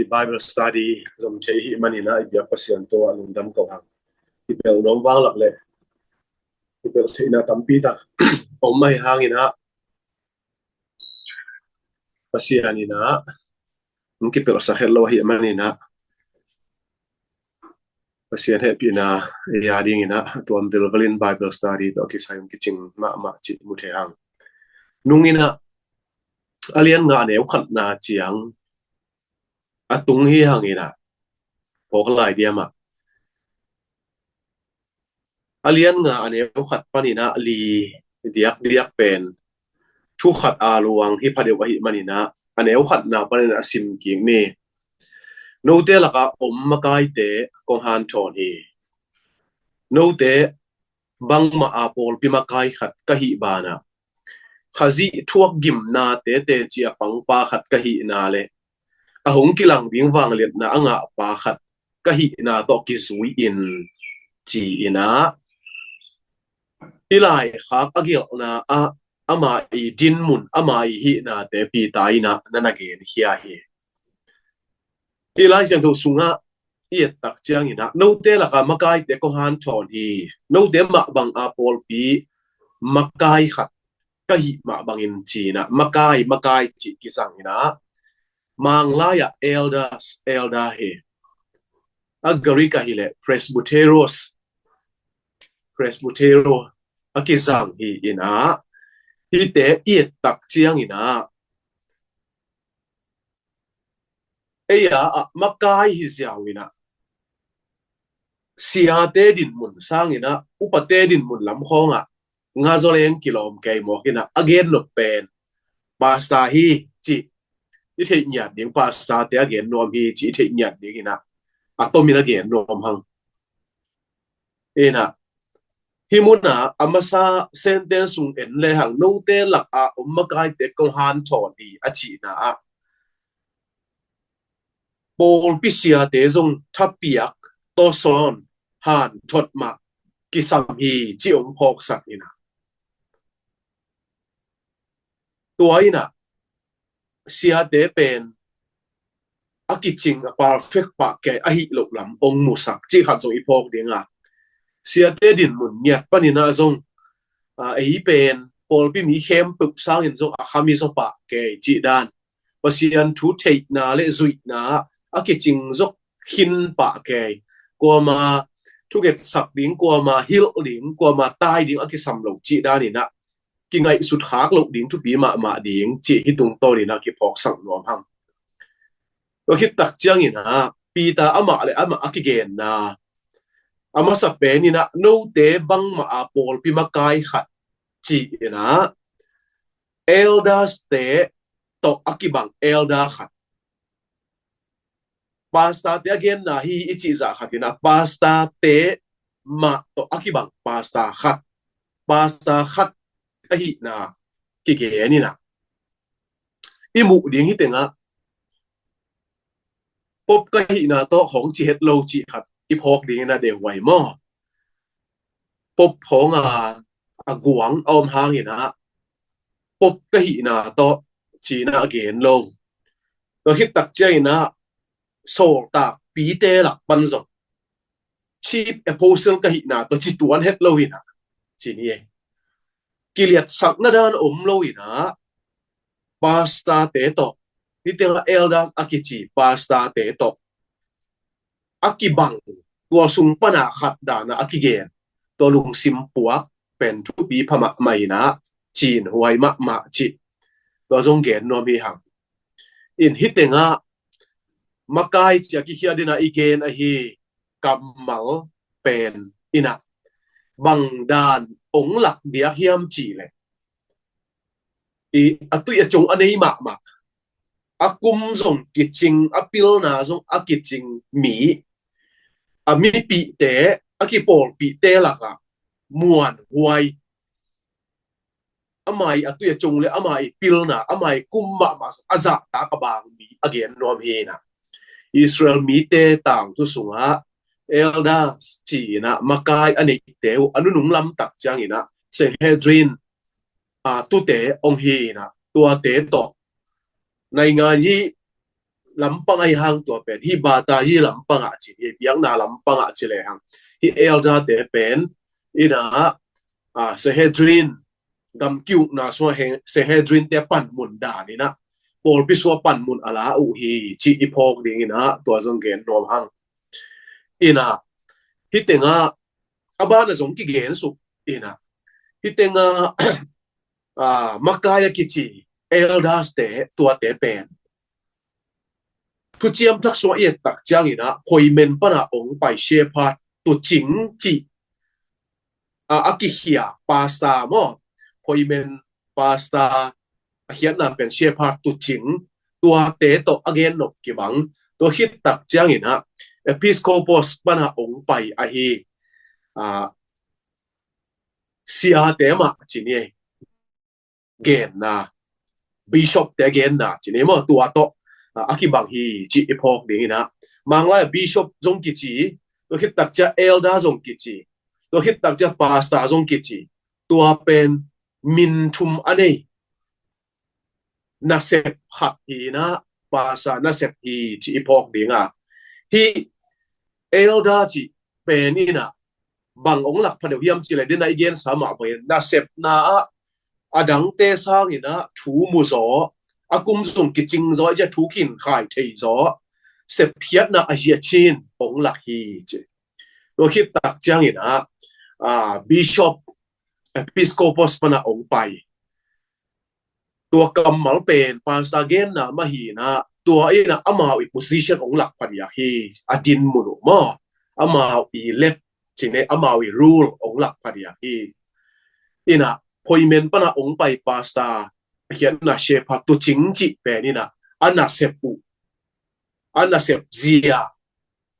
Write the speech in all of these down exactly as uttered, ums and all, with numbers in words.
Bible study zom thei hi maninah i biak Pasian tawh a lungdam ko hang. I pelh nuam vanglak le i pelh theihna tampi tak om ahi hanginah Pasian inah hong kipelhsak het lo ahi maninah Pasian hehpihna i a dinginah a tuam vilvelin Bible study tawh kisai hong kicing mahmah cih mu thei hang. Nunginah a lian nga a neu khatna ciang a tung hi hanginah phawk lai diamah a lian nga a neu khat paninah li diakdiak pen thu khat a luang hi phadeuh ahi maninah a neu khatna paninah a sim kik ni. Note lakah om makaite kong hanthawn hi. Note bangmah a pawlpi makai khat ka hih banah Khazih thuak gimnate teci a pangpa khat ka hihna le a hong kilang ding vangliatna a ngahpa khat ka hihna tawh kizui-in ci-inah i laikhak a gelhna ah ama i dinmun ama i hihnate Peter inah na na genkhia hi. I Lai Siangtho sungah i ettak cianginah note lakah makaite kong hanthawn hi. Note mah bang a pawlpi makai khat ka hih mah bangin cinah makai makai cih kizanginah Manglai ah elders, elder hi. A Greek ah hileh presbyteros, presbytero a kizang hi inah hihte i ettak cianginah ei a ah makai hi ziau inah siate dinmun sanginah upate dinmun lam khawngah nga zawleng kilawm kei mawk inah a gen nop pen pastor hi cih i theih ngiat ding, pastorte a gen nuam hi cih i theih ngiat dinginah a tomin a gen nuam hang. Inah hih munah a masa sentence sung en lehang note lakah om makaite kong hanthawn hi a cihna ah pawlpi siate zong thapiak tawsawn hanthot mah kisam hi ci hong phawksak inah tua inah siate pen a kicing a perfect pah kei ahi loh lam hong musak cih khat zong i phawk dinga siate dinmun ngiat paninah zong ei pen pawlpi mi khempeuh sangin zong a khami zaw pah kei cih dan Pasian thu theihna le zuihna a kicing zok khin pah kei. Kuama thugetsak ding, kuama hilh ding, kuama tai ding a kisam lo cih daninah kingaihsut khak loh ding thupi mahmah ding cih hih tungtawninah kiphawksak nuam hang. Tua khittak cianginah Peter amah le amah a kigenna a masa peninah note bangmah a pawlpi makai khat cihinah elders te tawh a kibang elder khat. Pastor te a genna hi i cih zah khatinah pastor te mah tawh a kibang pastor khat, pastor khat ahihna kigeninah i muh ding hi tengah pop ka hihna tawh khawng ci het lo cih khat i phawk dingin a deuhuai maw? Pop khawng a a guang a om hanginah pop ka hihna tawh cinah a gen lo. Tua khittak cianginah sawltak pite lak pan zong chief apostle ka hihna tawh ci tuan het lo inah ci ni ei. Kiliatsakna dan om lo inah pastor te tawh, hih tengah elders a kici pastor te tawh a kibang, tua sung pana khat dana a kigen, tua lungsim puak pen thupi pha mahmah inah cinhuai mahmah cih tua zong gen nuam hi hang. In hih tengah makai cia kikhia dina i gen ahi kammal pen inah bang dan ong lak diak hiam cih leh i a tui a cung a nei mahmah, a kum zong kicing, a pilna zong a kicing mi, a mipihte, a kipawlpihte lakah muanhuai, amai a tui a cung le amai pilna, amai kum mahmah zong a zahtak a bang mi a gen nuam hinah. Israel mite tangthu sungah elders cinah makai a neihte uh a nunung lamtak cianginah Sanhedrin a tute ong hinah tuate tawh naingan hi lampang ahi hang tua pen hih bata hih lampang ah ci, hih biakna lampang ah ci le hang, hih elder te pen ina, a, Sanhedrin gam kiukna sungah Sanhedrin te panmun dan ina pawlpi sungah panmun a la uh hi ci i phawk ding ina tua zong gen nuam hang. Ina hih tengah a bana zong kigen suk ina hih tengah a, makai a kici elders te tuate pen Thuciam Thak sungah i et tak ciangin ah khuaimen pana ong pai shepherd tucing cih a, a kikhia pastor maw, khuaimen pastor a khiatna pen shepherd tucing tuate tawh a gen nop kibang. Tua khit tak ciangin ah episcopos pana ong pai ahi, a, siate mah ci ni, genna, bishop te genna ci ni maw, tua tawh a, a kibang hi ci i phawk ding ina, Manglai bishop zong kici, tua khit tak cia elder zong kici, tua khit tak cia pastor zong kici, tua pen min thum a nei nasep khat hi ina, pastor nasep hi ci i phawk ding a, hih elder ci pen ina bang ong lak pha deuh hiam ci le dena i gensa mah bangin nasepna ah a dangte sangin ah thu mu zaw, a kum zong kicing zaw, i cia thu kin khai thei zaw, sepkhiatna a zia cin ong lak hi ci. Tua khit tak ciangin ah, a, bishop, episcopos pana ong pai. Tua kammal pen pastor genna mah hi ina, tua ina amau i position ong lak pha diak hi, a din mun uh maw, amau i let ci ni, amau i rule ong lak pha diak hi. Ina khuaimen pana ong pai pastor a khiatna shepherd tucing cih pen ina a nasep uh, a nasep zia,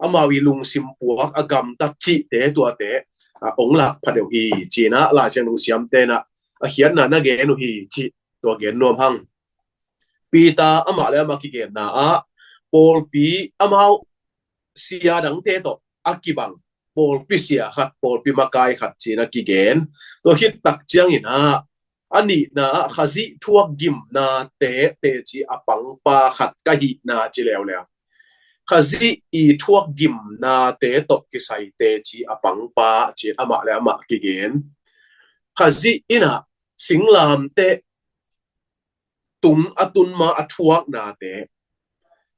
amau i lungsim puak a gamtat cihte tuate, a, ong lak pha deuh hi ci ina Lai Siangtho siamte ina a khiatna na gen uh hi ci tua gen nuam hang. Peter amah le amah kigenna ah pawlpi amau sia dangte tawh a kibang pawlpi sia khat, pawlpi makai khat ci ina kigen. Tua khit tak ciangin ah a nihna ah Khazih thuak gimnate teci a pangpa khat ka hihna ci leuleu. Khazih i thuak gimnate tawh kisai teci a pangpa ci amah le amah kigen. Khazih ina singlamteh tung a tun ma a thuaknate,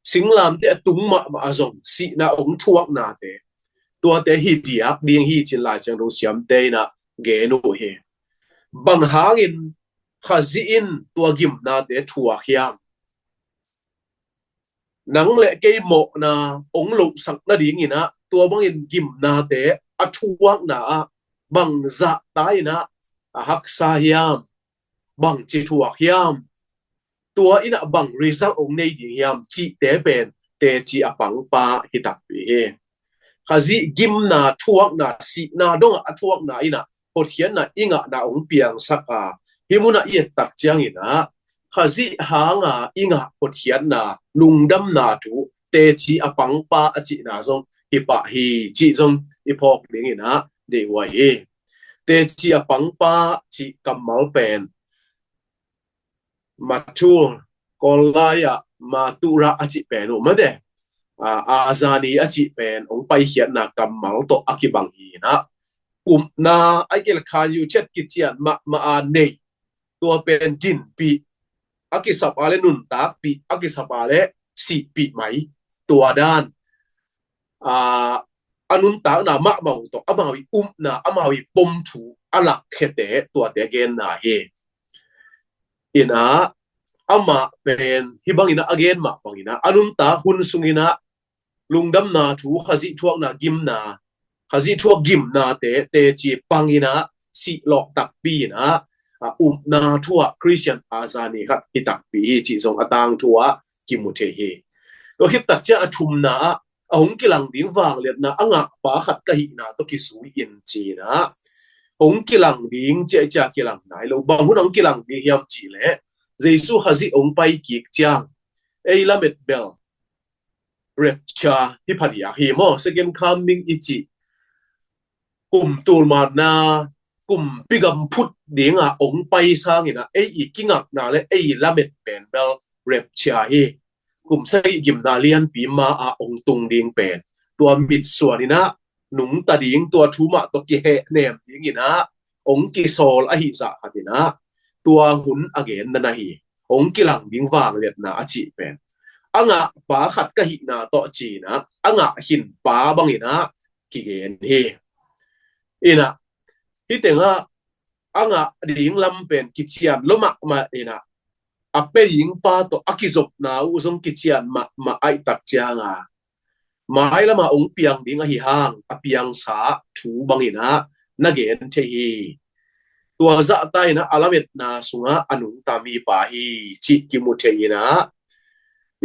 singlamteh a tung mahmah a zong sihna ong thuaknate, tuate hi diak ding hi ci in Lai Siangtho siamte ina gen uh hi. Bang hangin Khazih in tua gimnate thuak hiam? Nang le kei mawhna ong lohsak nading ina tua bangin gimnate a thuakna ah bang zahta ina a haksa hiam? Bang ci thuak hiam? Tua ina bang result ong nei ding hiam cihte pen teci a pangpa hi takpi hi. Khazih gimna thuakna, sihna dongah a thuakna ina hotkhiatna i ngahna ong piangsak a, hih munah i et tak ciangin ah Khazih hanga i ngah hotkhiatna, lungdamna thu teci a pangpa a cihna zong hi pah hi cih zong i phawk ding ina deihhuai hi. Teci a pangpa cih kammal pen matur, Kawl lai ah matura a cih pen uh mate, a, azani a cih pen ong paikhiatna kammal tawh a kibang hi ina, upna a i kil khan yu chet kician mahmah a nei, tua pen dinpih, a kisap a le nuntakpih, a kisap a le sihpih mai, tua dan, a, a nuntakna mahmah uh tawh amau i upna, amau i pom thu a lakkhete tuate genna hi. Ina amah pen hih bangin a gen mah bangin a nuntak hun sungin a lungdamna thu, Khazih thuakna gimna, Khazih thuak gimnate teci pangin a sihlawh takpi in a, a upna thu ah Khristian azani khat hi takpi hi cih zong a tangthu ah kimu thei hi. Tua khit tak ciang a thumna ah a hong kilang ding vangliatna a ngahpa khat ka hihna tawh kizui in ci-in a, hong kilang ding ciahciah kilang nai lo. Bang hun hong kilang ding hiam cih leh Jesu Khazih hong pai kik ciang ei lamet bel rapture hi phadiak hi maw, second coming i cih, kum tulmatna, kumpi gam phut dinga hong pai sangin a ei i kingakna le ei i lamet pen bel rapture hi. kum sagih gimna lianpi ma-ah hong tung ding pen, tua mitsuan in ah nungta ding, tua thu mah tawh kihehnem ding in ah hong kisawl ahih zah khat in ah, tua hun a genna na hi, hong kilang ding vangliatna a cih pen, a ngah pa khat ka hihna tawh ci in ah, a ngah khin pa bang in ah kigen hi. In ah, hih tengah a ngah ding lam pen kician lua mahmah in ah, a pia ding pa tawh a kizopna uh zong kician mahmah ahih tak ciang a, mailam ah hong piang ding ahi hang, a piangsa thu bang in ah na gen thei hi. Tua zahta in ah a lametna sungah a nungta mipa hi cih kimu thei in ah,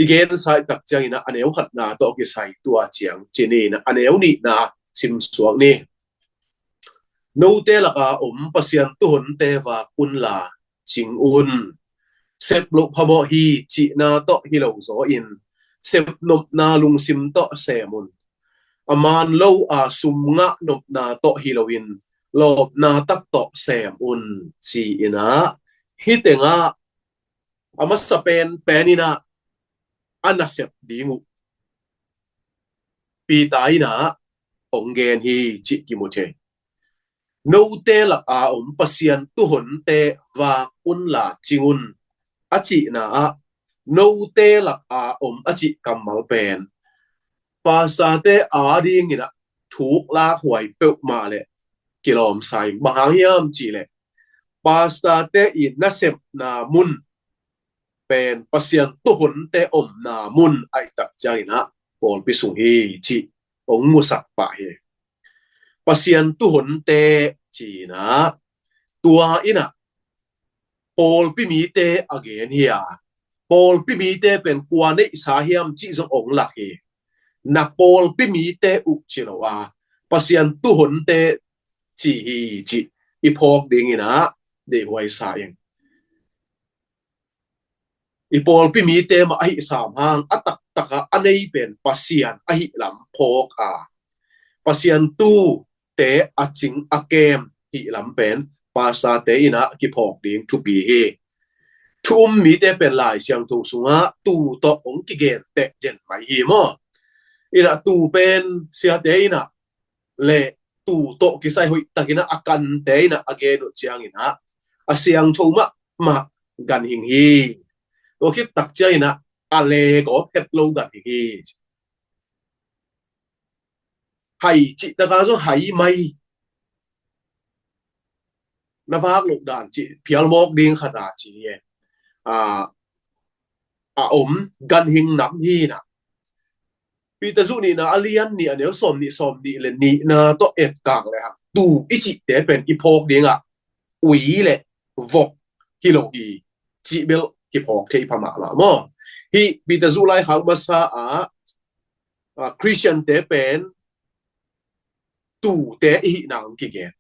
i gensa ahih tak ciang in ah a neu khatna tawh kisai tua ciang ci ni in ah, a neu nihna sim suak ni. Note laka om Pasian tuhonte vak unla cing un. Sep loh phamawh hi cihna tawh hi lo zaw in, sep nopna lungsim tawh sem un. A man lo a sum ngah nopna tawh hi lo in, lawpna tak tawh sem un, ci in ah, hih tengah a masa penpen in ah a nasep ding uh Peter in ah hong gen hi cih kimu thei. Note laka om Pasian tuhonte vak unla cing un, a cihna ah, note laka om a cih kammal pen, pastorte ading in ah thuk lakhuai peuhmah leh kilawmsa ing. Bang hang hiam cih leh, pastorte i nasepna mun pen Pasian tuhonte omna mun ahih tak ciang in ah pawlpi sung hi cih hong musak pah hi. Pasian tuhonte ci in ah, tua in ah pawlpi mite a gen hi a, pawlpi mite pen kua neihsa hiam cih zong hong lak hi. Na pawlpi mite uh ci lo a, Pasian tuhonte ci hi cih i phawk ding in ah deihhuai sa ing. I pawlpi mite mah ahi sam hang, a taktak a a nei pen Pasian ahi lam phawk a, Pasian tute a cing a kem hi lam pen pastorte in ah kiphawk ding thupi hi. Thu um mite pen Lai Siangtho sungah tu tawh hong kigen teh den mai hi maw. In ah tu pen siate in ah le tu tawh kisai hoih tak in ah a kante in ah a gen uh ciang in ah, a siangtho mahmah ganhing hi. Tua khit tak ciang in ah a le gawp het lo ganhing hi. Hai cih tak a zong hai mai, na vak loh dan cih phial mawk ding khat a ci hi. A, a om ganhing nam hi in ah, Peter zuh nihna a lian nih a neu sawm nih, sawm nih le nihna tawh etkak le hang, tu i cihte pen i phawk ding ah ui le vok hi lo hi cih bel kiphawk thei pha mahmah maw. Hih Peter zuh laikhak masa ah, a, Christiante pen tute i hihna hong kigen.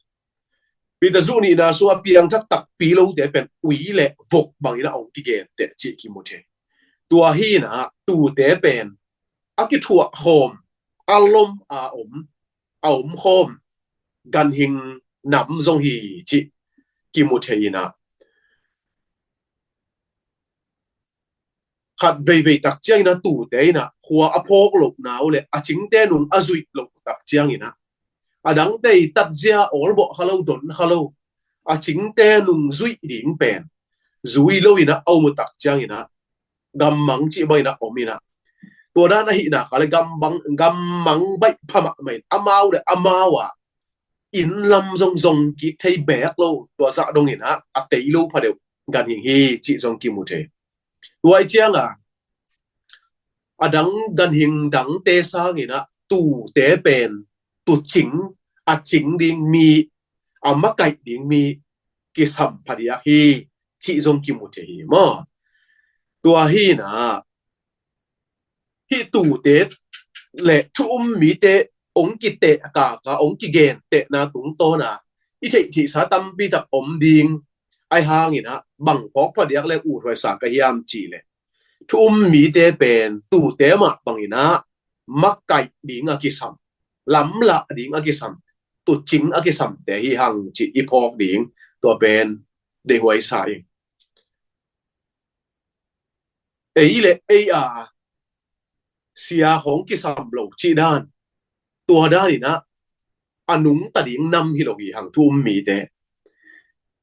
Peter zuh nihna sungah piangthak takpi lote pen ui le vok bang in ah hong kigen teh cih kimu thei. Tua hi in ah tute pen a kithuah khawm, a lom a om, a om khawm ganhing nam zong hi cih kimu thei in ah, khat veivei tak ciang in ah tute in ah khua a phawk lohna uh le a cingte nung a zuih loh tak ciang in ah, a dangte i tatzia awlbawh kha lo, don kha lo, a cingte nung zuih ding pen zui lo in ah a um uh tak ciang in ah, gammang cih bang in ah om in ah, tua dan ahih nak leh gammang, gammang baih pha mahmah in, amau le amau ah inn lam zong zong kik thei beek lo, tua zah dong in ah a tei lo pha deuh ganhing hi cih zong kimu thei. Tua ahih ciang a, a dang ganhing dangte sang in ah tute pen tuucing, a cing ding mi, a makaih ding mi kisam phadiak hi cih zong kimu thei hi maw. Tua hi in ah, hih tute le thu um mite hong kiteh kaka, hong kigen tehna tungtawn a i theihtheihsa tampi tak om ding ahih hang in ah, bang phawk phadiak le uthuaisa ka hiam cih leh, thu um mite pen tute mah bang in ah makaih ding a kisam, lamlah ding a kisam, tuucing a kisamte hi hang cih i phawk ding, tua pen deihhuai sa ing. Ei le ei a sia khawng kisam lo cih dan, tua dan in ah a nungta ding nam hi lo hi hang thu um mite.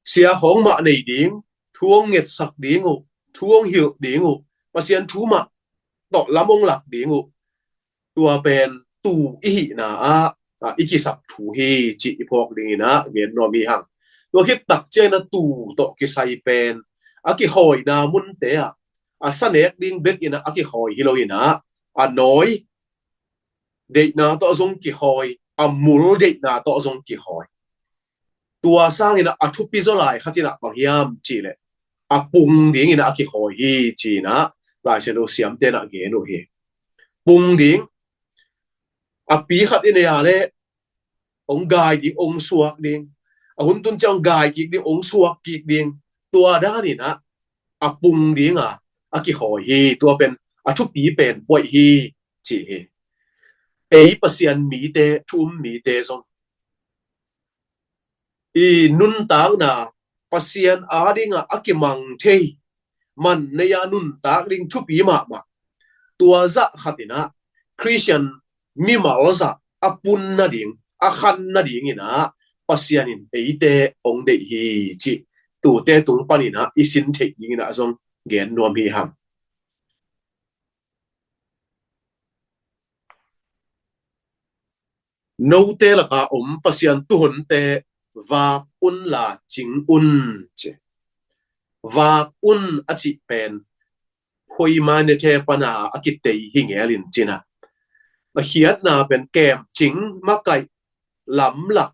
Sia khawng mah nei ding, thu hong ngetsak ding uh, thu hong hilh ding uh, Pasian thu mah tawh lam hong lak ding uh, tua pen tuu i hihna ah, ah, i kisap thu hi cih i phawk ding in ah gen nuam hi hang. Tua khit tak ciangin ah tuu tawh kisai pen a kihawina munte ah a sa nek ding bek in ah a kihawi hi lo in ah a nawi deihna tawh zong kihawi, a mul deihna tawh zong kihawi. Tua sangin ah a thupi zaw lai khat in ah bang hiam cih leh a pung ding in ah a kihawi hi ci in ah Lai Siangtho siamte in ah gen uh hi. Pung ding, a pi khat i nei a leh hong gai ding, hong suak ding, a hun tun ciang hong gai kik ding, hong suak kik ding, tua dan in ah a pung ding a a kihawi hi. Tua pen a thupi pen buaih hi ci hi. Ei Pasian mite, thu um mite zong i nuntakna, Pasian ading ah a kimang thei, man nei a nuntak ding thupi mahmah, tua zah khat in ah Khristian mimal zah a pun nading, a khan nading in ah Pasian in eite hong deih hi cih tute tung pan in ah i sin theih ding in ah zong gen nuam hi hang. Note laka om Pasian tuhonte vak unla cing un ci. Vak un a cih pen Hoima Nethe pana a kitei hi ngel in ci in ah, a khiatna pen kem, cing, makaih, lamlak,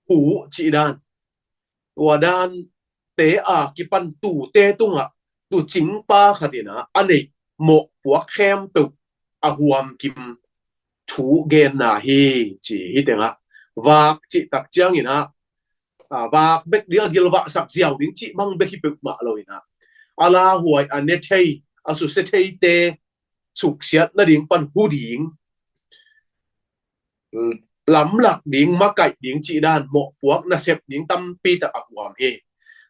hu cih dan. Tua dante a kipan tute tungah tuucingpa khat in ah a neih mawhpuak khempeuh a huamkim thu genna hi ci hi. Tengah vak cih tak ciangin ah, a, vak bek ding, a gilvahsak ziau ding cih bang bek hi peuhmah lo in ah, a lauhuai, a ne thei, a susia theite suksiat nading pan hu ding, lamlak ding, makaih ding cih dan mawhpuak nasep ding tampi tak a huam hi.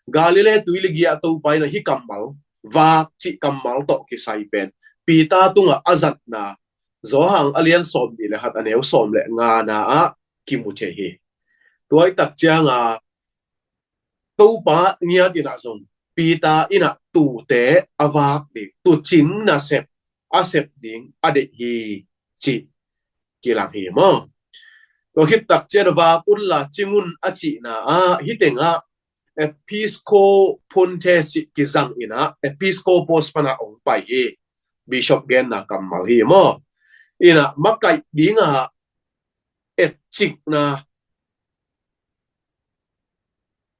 Galilee tuilik ah Topa in ah hih kammal, vak cih kammal tawh kisai pen Peter tungah a zatna, Johan a lian sawm nih le khat, a neu sawm le ngana ah kimu thei hi. Tua i tak cianga Topa ngiat in ah zong Peter in ah tuute a vak ding, tuucing nasep a sep ding a deih hi cih kilang hi maw. Tua khit tak ciang vak unla cing un a cihna ah, hih tengah episkoponte cih kizang in ah episkopos pana hong pai hi. Bishop genna kammal hi maw. In ah makaih ding ah etcikna,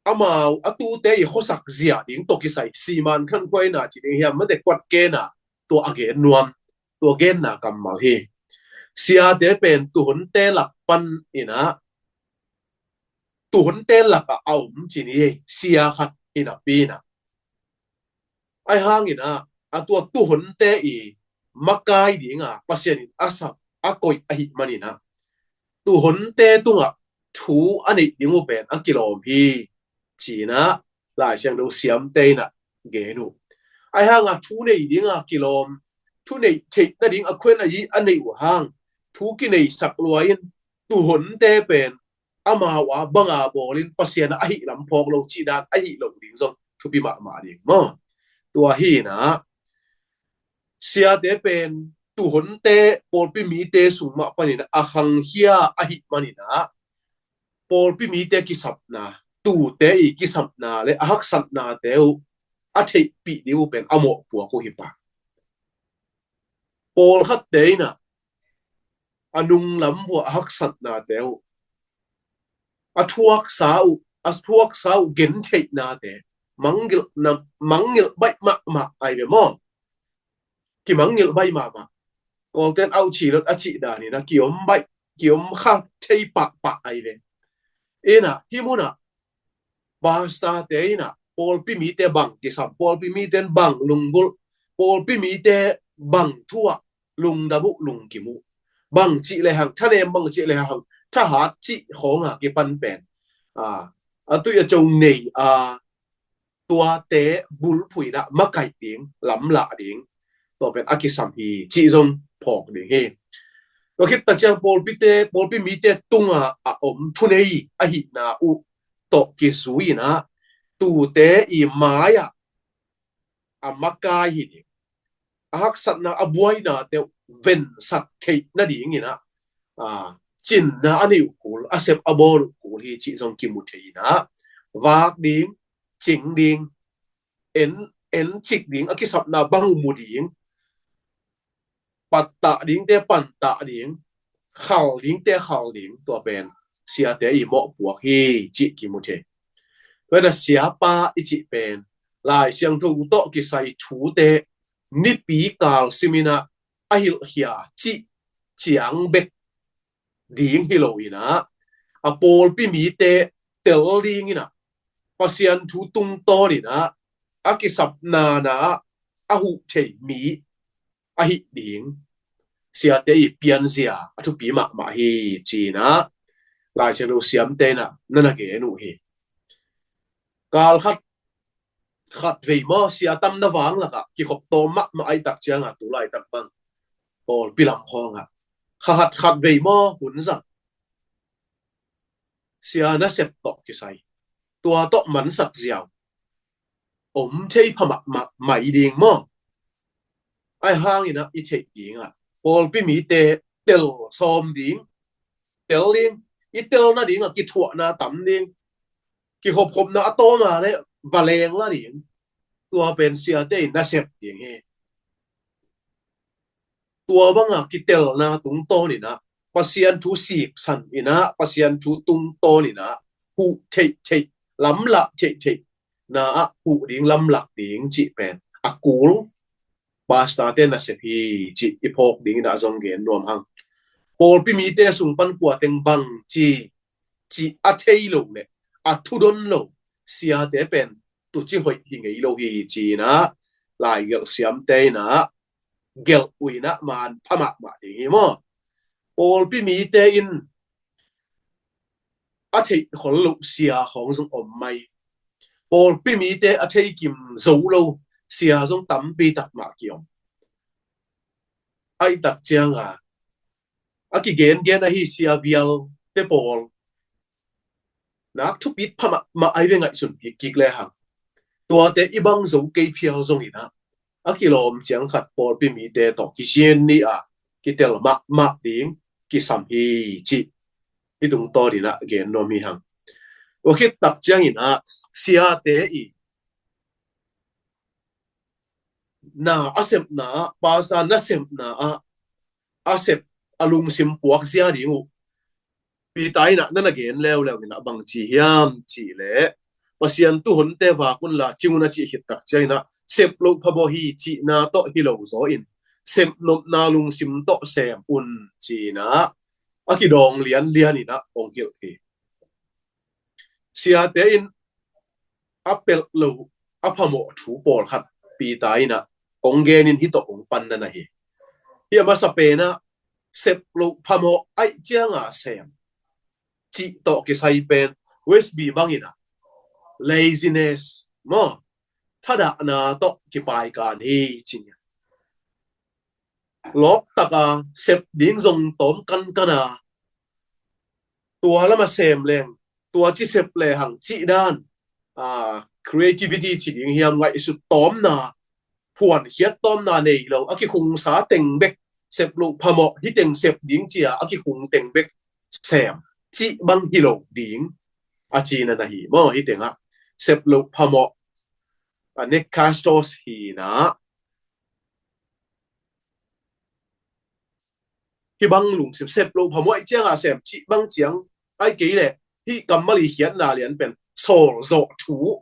amau a tute i khuasak zia ding tawh kisai, siman khankhuaina ci ding hiam, mate kuat kena, tua a gen nuam, tua genna kammal hi. Siate pen tuhunte lak pan in ah, tuhunte lakah a om ci ni ei, sia khat hi napi in ah. Ahi hangin ah, a tua tuhunte i makai dinga Pasian in a sak a koih ahih manin ah, tuhunte tungah thu a neih ding uh pen a kilawm hi, ci-in ah Lai Siangtho siamte in ah gen uh. Ahi hanga thu nei dinga kilawm, thu neih theih nading a khuan a yi a neih uh hang, thu kineisak lua in, tuhunte pen amau a banga bawlin Pasian a ahih lam phawk lo cih dan ahih lo ding zong thupi mahmah ding maw. Tua hi in ah, siate pen tuhunte pawlpi mite sung mah panin a khangkhia ahih manin ah, pawlpi mite kisapna, tuute i kisapna le a haksatnate uh a theihpih ding uh pen a mawhpuak uh hi pah. Pawlkhatte in ah a nunglam uh a haksatnate uh, a thuaksa uh, a thuaksa uh gentheihnate, mangngilh na, mangngilh baih mahmah ai ve maw. Kimangngilh baih mahmah. Kawlten auh cilot a cih danin ah kiom baih, kiom kha thei pahpah ai ve. In ah hih munah pastorte in ah pawlpi mite bang kisam, pawlpi mite in bang lunggulh, pawlpi mite bang thu ah lungdam uh, lungkim uh, bang cih lehang thanem, bang cih lehang thahat cih khawnga kipan pen, a, a tui a co nei a, tuate bulphuh in ah makaih ding, lamlah ding, tawh pen a kisam hi cih zong phawk ding hi. Tua khit tak ciang pawlpite, pawlpi mite tungah a om thunei ahihna uh tawh kizui in ah, tuute i mai-ah a makai hi ding, a haksatna, a buainate uh vensak theih nadingin ah, a, cinna a neih uh kul, a sep a bawl uh kul hi cih zong kimu thei in ah, vak ding, cing ding, en, en cik ding, a kisapna bang uh mu ding, pattah dingte pantah ding, khal dingte khal ding, tua pen siate i mawhpuak hi cih kimu thei. Tua hi a, siapa i cih pen Lai Siangtho tawh kisai thute nipi kal simin ah a hilhkhia cih ciang bek ding hi lo in ah, a pawlpi mite tel dingin ah, Pasian thu tungtawnin ah, a kisapna-ah a huh thei mi ahih ding siate i pianzia a thupi mahmah hi ci-in ah Lai Siangtho siamte in ah na na gen uh hi. Kal khat, khat vei maw, sia tam na vang lakah kikhop tawm mahmah ahih tak ciangah tu laitak bang pawlpi lam khawngah kha khat, khat vei maw hun zang sia nasep tawh kisai, tua tawh mansak ziau om thei pha mahmah mai ding maw? Ahi hangin ah i theih dingah pawlpi mite tel sawm ding, tel ding, i tel nadingah kithuahna tam ding, kikhopkhopna a tawm a le va leng la ding. Tua pen siate in nasep ding hi. Tua banga kitelna tungtawnin ah Pasian thu siksan in ah, Pasian thu tungtawnin ah huh theihtheih, lamlak theihtheih na ah huh ding, lamlak ding cih pen a kul pastorte nasep hi cih i phawk dingin ah zong gen nuam hang. Pawlpi mite sung pan kua teng bang ci, cih a thei lo le a thudon lo siate pen tuci hoih hi ngei lo hi ci-in ah laigelh siamte in ah gelh uh in ah man pha mahmah ding hi maw? Pawlpi mite in a theih khol loh sia khawng zong om mai. Pawlpi mite a thei kim zo lo sia zong tampi tak mah ki-om. Ahih tak cianga a kigengen ahi sia vialte pawl nak thupit pha mahmah ai ve, ngaihsun kik kik le hang. Tuate i bang zo kei phial zongin ah a kilawm ciang khat pawlpi mite tawh kizin ni a kitel mahmah ding kisam hi cih i tungtawnin ah gen nuam hi hang. Tua khit tak ciangin ah siate i na a sepna ah, pastor nasepna ah a sep a lungsim puak zia ding uh Peter in ah na na gen leuleu in ah bang ci hiam cih leh, Pasian tuhunte vak unla cing un a cih khit tak ciangin ah sep loh phamawh hi cihna tawh hi lo zaw in sep nopna lungsim tawh sem un ci-in ah a kidawng lianlian in ah hong hilh hi. Siate in a pelh lo a phamawh thu pawlkhat Peter in ah hong gen in hih tawh hong pan na na hi. Hih a masa pen ah sep loh phamawh ahih cianga sem cih tawh kisai pen Westby bangin ah laziness maw, thadahna tawh kipaikan hi ci-in ah lawptaka sep ding zong tawm kankan a, tua lama sem leng, tua ci sep lehang cih dan, a, creativity ci ding hiam, ngaihsut tawmna, phuankhiat tawmna nei lo, a kikhungsa teng bek sep loh phamawh, hih teng sep ding ci-a a kikhung teng bek sem cih bang hi lo ding a cihna na hi maw? Hih tengah sep loh phamawh, a, nekastos hi-in ah hih bang lungsim, sep loh phamawh ahih cianga sem cih bang ciang, ahih kei leh hih kammal i khiatna lian pen sawl zawh thu,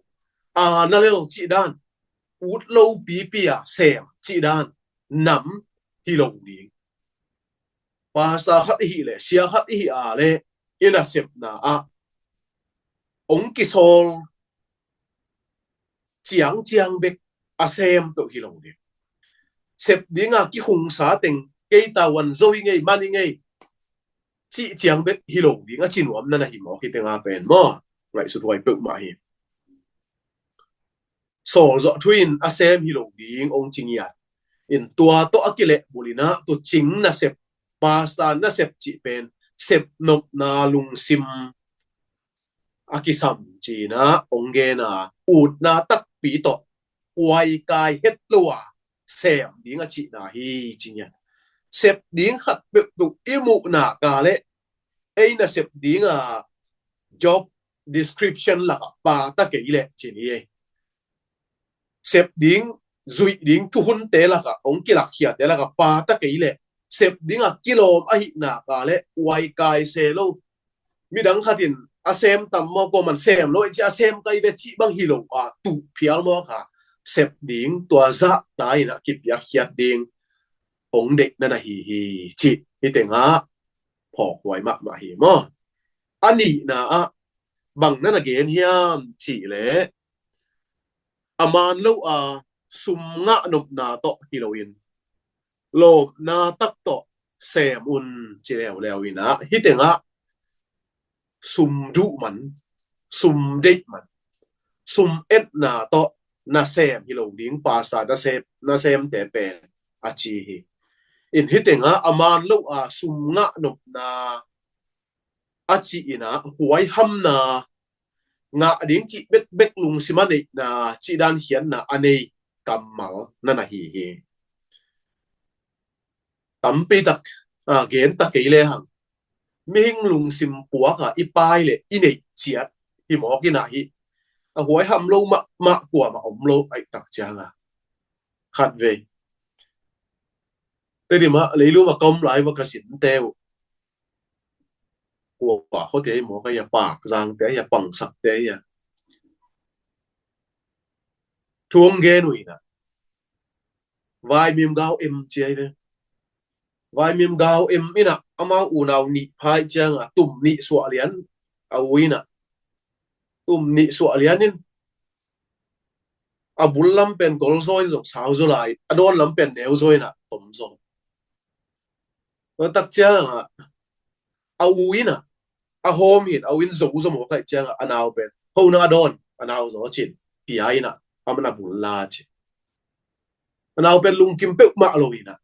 a, na lel cih dan, ut lo pipi a sem cih dan, nam hi lo ding. Pastor khat i hih leh, sia khat i hih a leh i nasepna ah hong kisawl ciangciang bek a sem peuh hi lo ding. Sep dinga kikhungsa teng, kei tawh wan zo i ngei, man i ngei cih ciang bek hi lo ding a ci nuam na na hi mawk, hih tenga pen maw? Ngaihsut huai peuhmah hi. Sawl zawh thu in a sem hi lo ding hong ci ngiat. In tua tawh a kilehbulh in ah tucing nasep, pasa nasep cih pen sepnopna lungsim a kisam ci-in ah hong gen a, utna takpi tawh huaikai het lo a sem ding a cihna hi ci-in ah. Sep ding khat peuhpeuh i muhna ka leh ei nasep ding a job description lakah pata kei leh ci-in hi. Sep ding, zuih ding thuhunte lakah, hong kilakkhiate lakah pata kei leh sep ding a kilawm ahihna ka leh huaikai se lo. Midang khat in a sem tam maw, kuaman sem lo ei ci a, sem kai ve cih bang hi lo a, tuh phial mawk a, sep ding tua zahta in ah kipiakkhiat ding hong deihna na hi hi cih hih tengah phawkhuai mahmah hi maw. A nihna ah bang na na gen hiam cih leh, a man lo a sum ngah nopna tawh hi loin, lawpna tak tawh sem un ci leuleu in ah, hih tengah sum duh man, sum deih man, sum etna tawh na sem hi lo ding, pasa na sem, na semte pen a ci hi. In hih tengah a man lo a sum ngah nopna a cih in ah huaihamna, ngah ding cih bekbek lungsim a neihna, cih dan khiatna a nei kammal na na hi hi. Tampi tak a gen ta kei lehang, mihing lungsim puak a i pai leh i neih ciat hi mawk in ah, hih a huaiham lo mahmah kuamah om lo ahih tak ciang a, khatvei Tedim ah leilung ah ka om lai va ka sinte uh, kua khuate hi mawk a, hia Pak Zangte, hia Pangsak te, hia thu hong gen uh in ah, vaimim gau em ci ahi ve. Vaimim gau em in ah, amau unau nih pha ahih ciang a, tum nih suah lian a u in ah, tum nih suah lian in, a bul lam pen gol zaw in zong sau zaw lai, a dawn lam pen neu zaw in ah tom zaw. Tua tak ciang a, a u in ah, a hawm hi in, a u in zo zaw mawk ahih ciang a, a nau pen, "Ho, nang a dawn, a nau zaw," ci-in pia in ah, aman a bul la ci. A nau pen lungkim peuhmah lo in ah,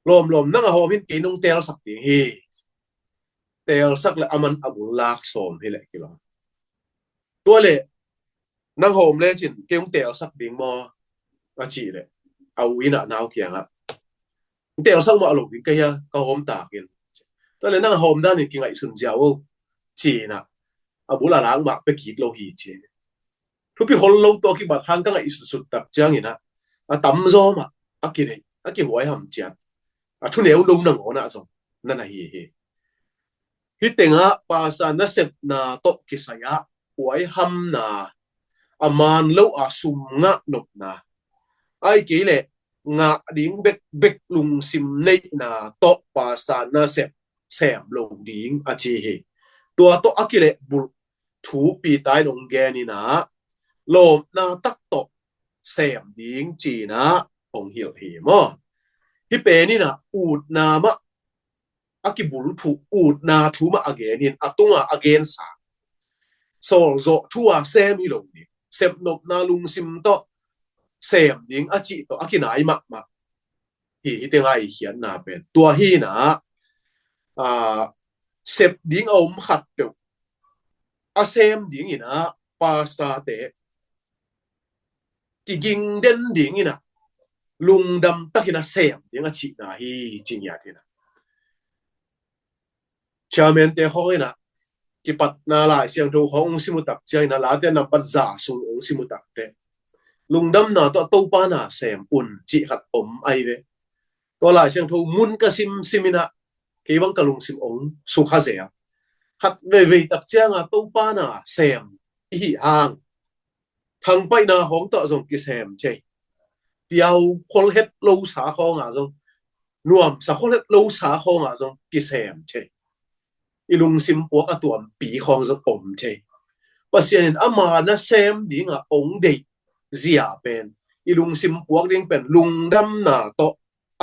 "Lawmlawm, nang a hawm hi in, kei nong teelsak ding hi." Teelsak leh aman a bul lak sawm hi leh kilawm. Tua leh, "Nang hawm lecin kei hong teelsak ding maw?" a cih leh, a u in ah a nau kiangah, "Teelsak mah lo ding ka hia, ka hawm tak in." "Tua leh nang a hawm danin kingaihsun ziau o," ci-in ah, a bul a lak mah pia kik lo hi ci. Thupi khol lo tawh kibat hang ka ngaihsutsut tak ciangin ah, a tamzaw mah a kineih, a kihuaiham ciat, a thuneu lo nangawn ah zong na na hi hi. Hih tengah pasa nasepna tawh kisai ah huaihamna, a man lo a sum ngah nopna, ahih kei leh ngah ding bekbek lungsim neihna tawh pasa nasep sem lo ding a ci hi. Tua tawh a kilehbulh thu Peter in hong gen in ah, lawpna tak tawh sem ding ci-in ah hong hilh hi maw. Hih pen in ah utna mah a kibulphuh, utna thu mah a gen hi in, a tunga a gensa sawlzawh thu a sem hi lo ding, sepnopna lungsim tawh sem ding a cih tawh a kinai mahmah hi. Hih tengah i khiatna pen tua hi in ah, a, sep ding a om khatpeuh a sem ding in ah, pasate kiging den ding in ah, lungdam takin a sem ding a cihna hi ci ngiat hi in ah. Chairman te khawng in ah, kipatna Lai Siangtho khawng hong sim uh tak ciangin ah, Late nambat za sung hong sim uh tak teh, lungdamna tawh Topa na sem un cih khat om ahi ve. Tua Lai Siangtho mun ka simsim in ah, kei bang ka lungsim hong sukha zel. Khat veivei tak ciang a Topa na sem i hih hang, thangpaihna khawng tawh zong kisem thei. Piau khol het lo sa khawng a zong, nuamsa khol het lo sa khawng a zong kisem thei. I lungsim puak a tuampi khawng zong om thei. Pasian in ama na sem ding a hong deih zia pen, i lungsim puak ding pen lungdamna tawh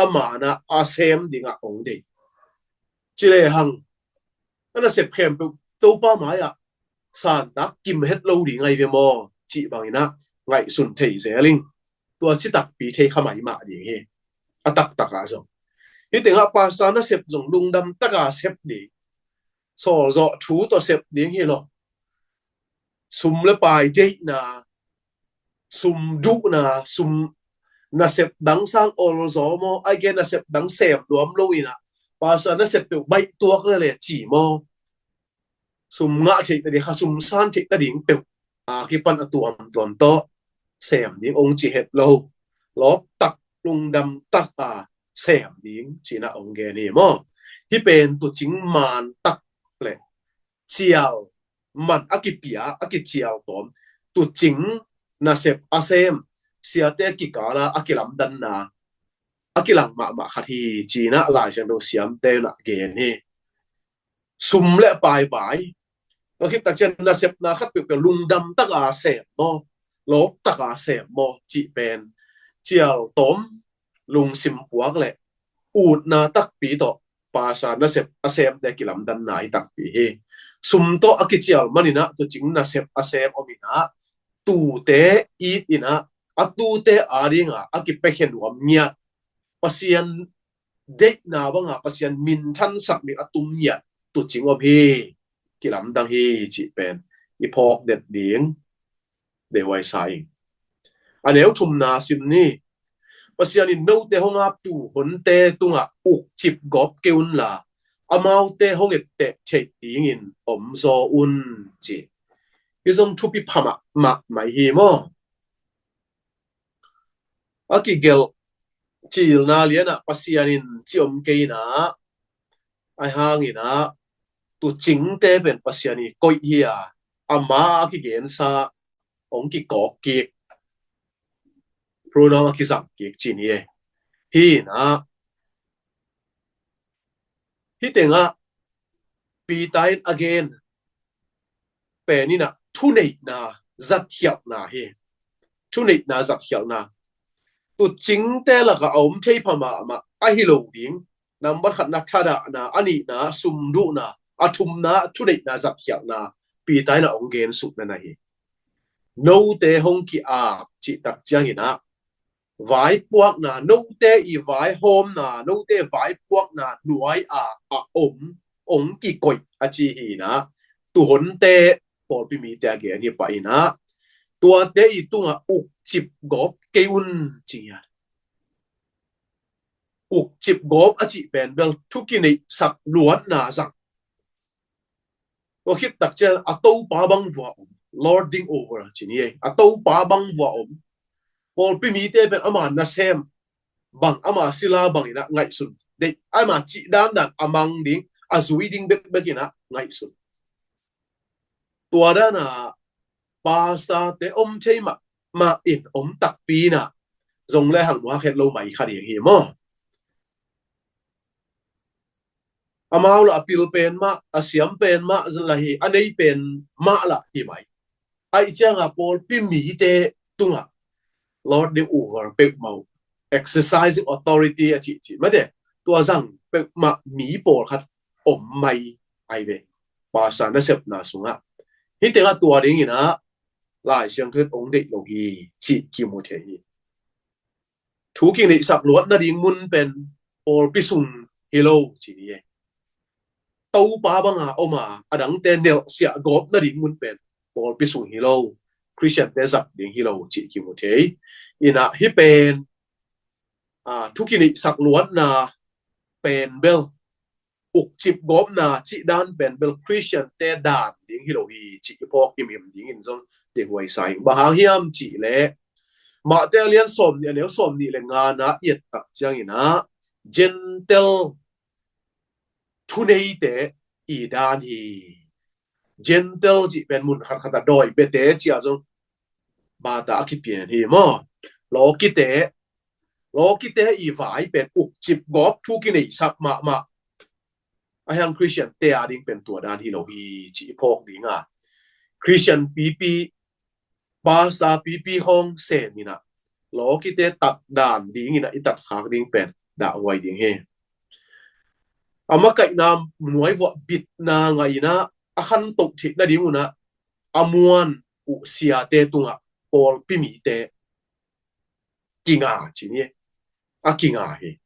ama na a sem ding a hong deih. Ci lehang, a nasep khempeuh Topa mai-ah santak kim het lo ding ahi ve maw cih bangin ah ngaihsun thei zel ing. Tua citakpi thei kha maimah ding hi. A taktak ah zong. Hih tengah pastor nasep zong lungdam taka sep ding, sawlzawh thu tawh sep ding hi lo. Sum le pai deihna, sum duhna, sum nasep dang sang olzaw maw, ai ke nasep dang sem nuam lo inah, pastor nasep peuh baih tuak le le ci maw, sum ngah theih nading, kha sum san theih nading peuh a kipan a tuamtuam tawh sem ding ong ci het lo. Lawp tak, lungdam tak a sem ding cina ong gen hi maw. Hih pen tucing man tak le cial man a kipia, a kicial tawm, tucing nasep a sem, siate kikala a kilamdanna a kilang mahmah khat hi cina Lai Siangtho siamte na gen hi. Sum le pai vai, tua khit tak cian nasepna khat peuhpeuh lungdam taka sem maw, lawp taka sem maw cih pen cial tawm, lungsim puak le utna takpi tawh pastor nasep a semte kilamdanna hi takpi hi. Sum tawh a kicial maninah tucing nasep a sem om inah, tute it inah, a tute adinga a kipiakhia nuam ngiat, Pasian deihna banga Pasian minthansak ding a tum ngiat tucing om hi, kilamdang hi cih pen i phawk det ding dehuai sa ing. A neu thumna sim ni. Pasian in note hong aptu honte tungah ukcip gawp kei unla, amaute hong etteh theih dingin omzaw un ci. Hi zong thupi pha mahmah mai hi maw. A kigelh cilna lianah Pasian in ci om kei inah, ai hanginah tucingte pen Pasian i koih hi a, ama a kigensa ong kikawk kik, pronoun a kizang kik cin hi. Hi inah, hi tengah Peter in a gen pen inah thuneihna zatkhialhna hi. Thuneihna zatkhialhna. Tucingte lakah a om thei pha mahmah ahi lo ding. Nambat khatna thadahna, a nihna sumduhna, a thumna thuneihna zatkhialhna Peter inah ong gen sukna na hi. Note hong ki-ap cih tak cianginah vaipuakna, note i vaihawmna, note vaipuakna nuai a a om ong kikoih a ci hi inah, tuhonte pawlpi mite a gen hi pah inah, tuate i tungah ukcip gawp kei un ci ngiat. Ukcip gawp a cih pen bel thukineihsak luatna zang. Tua khit tak cian a Topa bang vua om, lording over cin hi. A Topa bang vua om. Pawlpi mite pen ama nasem bang, ama sila bang inah ngaihsun deih, ama cih dandan a mang ding, a zui ding bekbek inah ngaihsun. Tua dana pastorte om thei mahmah in om takpi inah zong le hang muak het lo mai kha ding hi maw. Amau lah a pil pen mah, a siam pen mah zan lah hi, a nei pen mah lah hi mai. Aih cianga pawlpi mite tungah lording over peuhmah uh, exercising authority a cihcih mate, tua zang peuhmah mi pawlkhat om mai ai ve. Pastor nasepna sungah hi tengah tua dinginah Lai Siangtho in ong deih lo hi cih kimu thei hi. Thu kineihsak luat nading mun pen pawlpi sung hi lo ci ni e. Topa banga om a, a dangte nelhsiah gawp nading mun pen pawlpi sung hi lo, Khristiante zat ding hi lo cih kimu thei. Inah hi pen, a, thu kineihsak luatna pen bel ukcip gawpna cih dan pen bel Khristiante dan ding hi lo hi cih i phawk himhim dingin zong dehuai sa ing. Bang hang hiam cih leh Mate a lian sawmnih, a neu sawmnih le ngana i et tak cianginah Gentile thuneite i dan hi. Gentile cih pen mun khatkhat a dawi bete cia zong bata a kipian hi maw. Lawkite, lawkite i vai pen ukcip gawp thu kineihsak mahmah. A hiang Khristiante a ding pen tua dan hi lo hi cih i phawk dinga, Khristian pipi, pastor pipi hong sem inah lawkite tat dan dinginah i tatkhak ding pen dahhuai ding hi. A makaihna muaivuah bitna ngainah a khantoh theih nading unah a muan uh siate tungah pawlpi mite kinga ci ni. a kinga hi.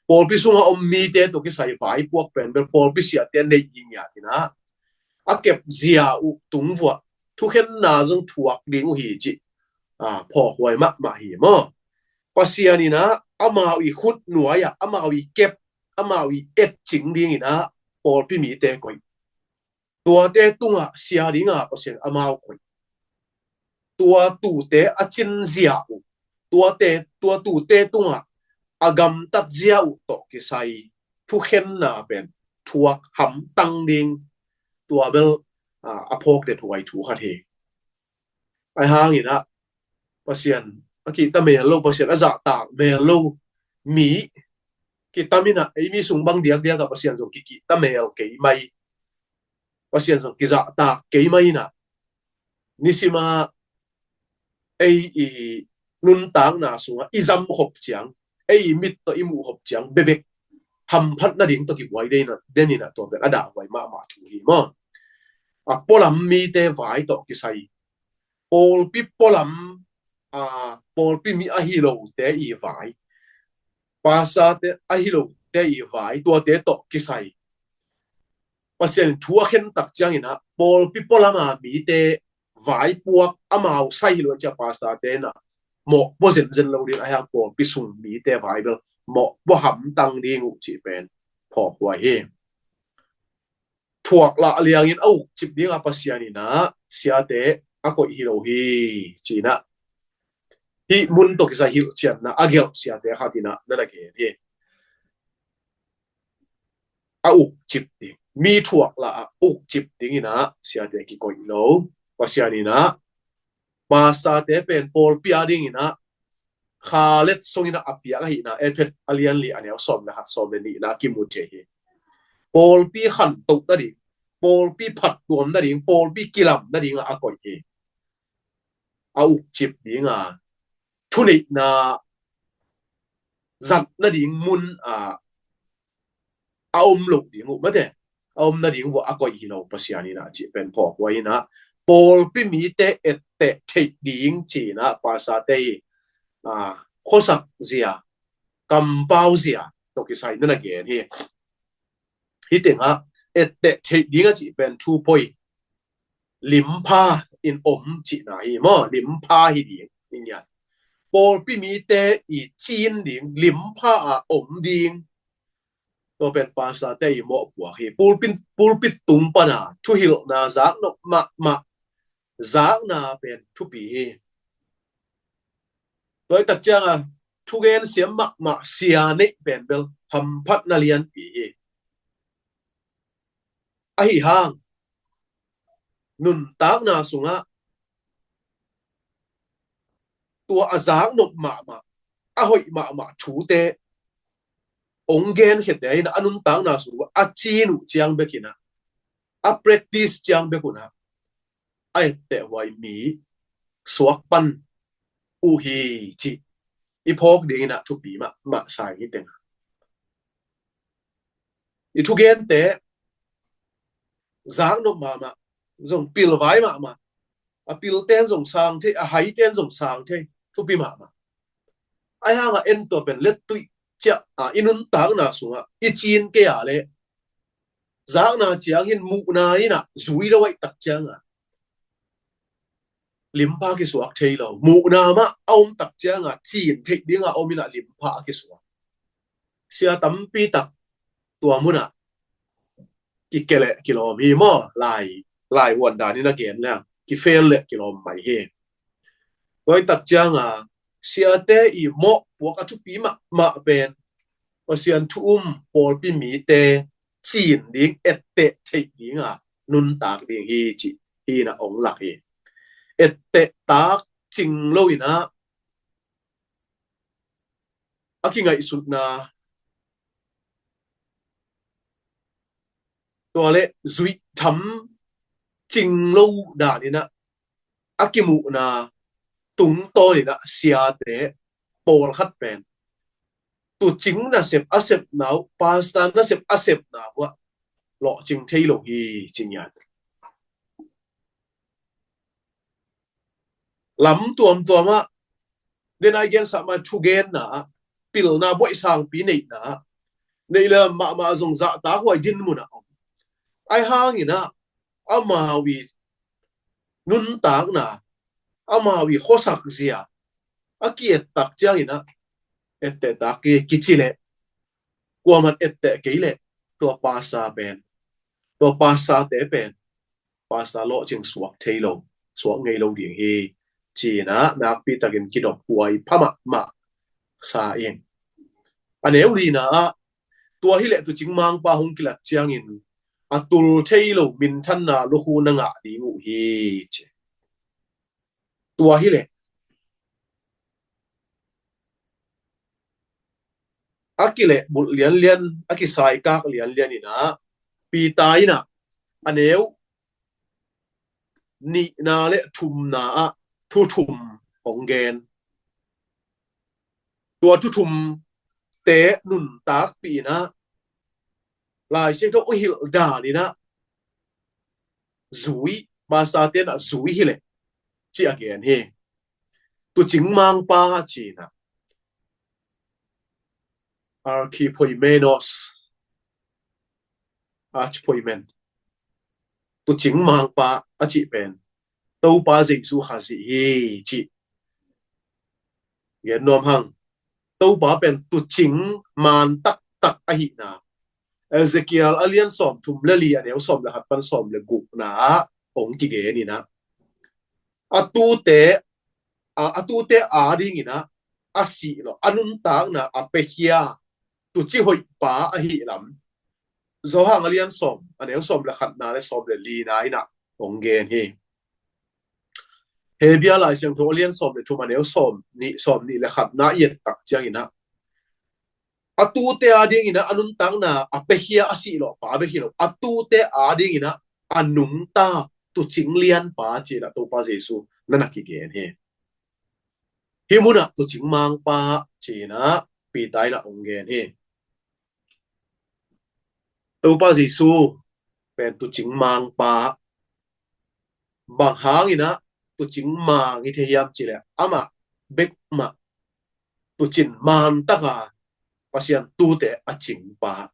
Pawlpi sungah om mite tawh kisai vaipuak pen bel pawlpi siate neih hi ngiat in ah, a kep zia uh tung vuah thukhenna zong thuak ding uh hi cih, ah, phawkhuai mahmah hi maw. Pasian in ah amau i khut nuai ah amau i kep, amau i etcing ding in ah pawlpi mite koih. Tuate tungah sia dinga Pasian amau koih. Tua tute a cin zia uh, tuate, tua tute tungah a gamtat zia uh tawh kisai thukhenna pen thuak hamtang ding, tua bel, ah, a phawk det huai thu khat hi. Ahi hangin ah Pasian a kihta mel lo, Pasian a zahtak mel lo mi kihta in ah, ei mi sung bang diakdiak ah Pasian zong kikihta mel kei mai, Pasian zong kizahtak kei mai in ah, nisima ei i nuntakna sungah i zam khop ciang, ei i mit tawh i muh khop ciang bebek hamphat nading tawh kibuai den in ah, den in ah tua pen a dahhuai mahmah thu hi maw. A pualam mite vai tawh kisai, pawlpi pualam, a, pawlpi mi ahi lote i vai, pastorte ahi lote i vai, tuate tawh kisai Pasian thu a khen tak ciangin ah pawlpi pualama mite vaipuak amau sai hi lo ciah pastorte in ah mawhpua zenzen lo ding, ahi hang pawlpi sung mite vai bel mawhpua hamtang ding uh cih pen phawkhuai hi. Thuak lah liangin a ukcip dingah Pasian in ah siate a koih hi lo hi, ci-in ah hih mun tawh kisai hilhcianna a gelh siate khat in ah na na gen hi. A ukcip ding, mi thuak lah a ukcip dingin ah siate kikoih lo. Pasian in ah pastorte pen pawlpi a dingin ah khalet sungin ah a piak ahihna Efesa a lian li a neu sawm le khat, sawm le nihna kimu thei hi. Pawlpi khantoh nading, pawlpi phattuam nading, pawlpi kilam nading ah a koih hi. A ukcip dinga thuneihna zat nading mun ah a om loh ding uh mate, a om nading uh a koih hi lo Pasian in ah cih pen phawkhuai in ah, pawlpi mite etteh theih ding ci-in ah pastorte hi, ah, khuasak zia, kampau zia tawh kisai na na gen hi. Hih tengah etteh theih ding a cih pen thu poi, limpha in om cihna hi maw, limpha hi ding i ngiat. Pawlpi mite i cin ding, limpha a om ding, tua pen pastorte i mawhpuak hi. Pulpit, pulpit tung pana thuhilhna zaknop mahmah, zakna pen thupi hi. Tua i tak cianga thugen siam mahmah sia neih pen bel hamphatna lianpi hi. Ahi hang nuntakna sungah tua a zaknop mahmah, a hoih mahmah thute ong gen khete in a nuntakna sungah a cin uh ciang bek in ah, a practice ciang bek un ah a etteh huai mi suak pan uh hi cih i phawk dingin ah thupi mahmah sa hi teng. I thugente zaknop mahmah, zong pilvai mahmah, a pilten zong sang thei, a haiten zong sang thei, thupi mahmah. Ahi hangah en tua pen lettuih ciah a i nuntakna sungah i cin kei a leh zakna ciangin muhna in ah zui lo ahih tak cianga limpha kisuak thei lo. Muhna mah a om tak cianga cin theih dinga om in ah limpha a kisuak. Sia tampi tak tua munah kikeh leh kilawm hi maw, lai, lai huan danin a gen leng kifel leh kilawm mai hi. Tua i tak cianga siate i mawhpuak a thupi mahmah pen Pasian thu um, pawlpi mite cin ding, etteh theih dinga nuntak ding hi cih hi in ah ong lak hi. Etteh tak cing lo in ah a kingaihsutna, tua le zuih tham cing lo danin ah a kimuhna tungtawnin ah siate pawlkhat pen tucing nasep a sepna uh, pastor nasep a sepna uh ah lawhcing thei lo hi ci ngiat. Lam tuamtuam ah, den a i gensah mah thugenna ah pilna buaih sangpi neihna, neih le mahmah zong zahtak huai dinmun ah om. Ahi hangin ah amau i nuntakna, amau i khuasak zia a ki-ettak ciangin ah ettehtak hi kici leh, kuaman etteh kei leh tua pasa pen, tua pasate pen pasa lawhcing suak thei lo, suak ngei lo ding hi, ci-in ah nakpi takin kidop huai pha mahmah sa ing. A neu lina ah, tua hileh tuucing mangpa hong kilat ciangin a tul thei lo minthanna lukhu na ngah ding uh hi, ci. Tua hileh a kilehbulh lianlian, a kisaikak lianlian in ah Peter in ah a neu nihna le thumna ah thu thum hong gen. Tua thu thumte nuntakpih in ah Lai Siangtho hong hilh dan in ah zui, pasa ten ah zui hileh ci a gen hi. Tuucing mangpa ci-in ah archipoimenos, archipoimen, tuucing mangpa a cih pen Topa Jesu Khazih hi, ci. Gen nuam hang, Topa pen tuucing man taktak ahihna Ezekiel a lian sawm thum le li, a neu sawm le khat pan sawm le gukna ah hong kigen in ah, a tuute, a, a tuute adingin ah a sih lo, a nuntakna a piakhia tuuci hoih pa ahih lam Johan a lian sawm, a neu sawm le khatna le sawm le lina in ah hong gen hi. Hebru Lai Siangtho a lian sawm le thum, a neu sawm nih, sawm nih le khatna i ettak ciangin ah a tuute adingin ah a nuntakna a piakhia, a sih lo pa bek hi lo, a tuute adingin ah a nungta tuucing lianpa ci-in ah Topa Jesu na na kigen hi. Hih mun ah tuucing mangpa ci-in ah Peter in ah hong gen hi. Topa Jesu pen tuucing mangpa, bang hangin ah tuucing mang hi thei hiam cih leh amah bek mah tuucin man taka Pasian tuute a cingpa,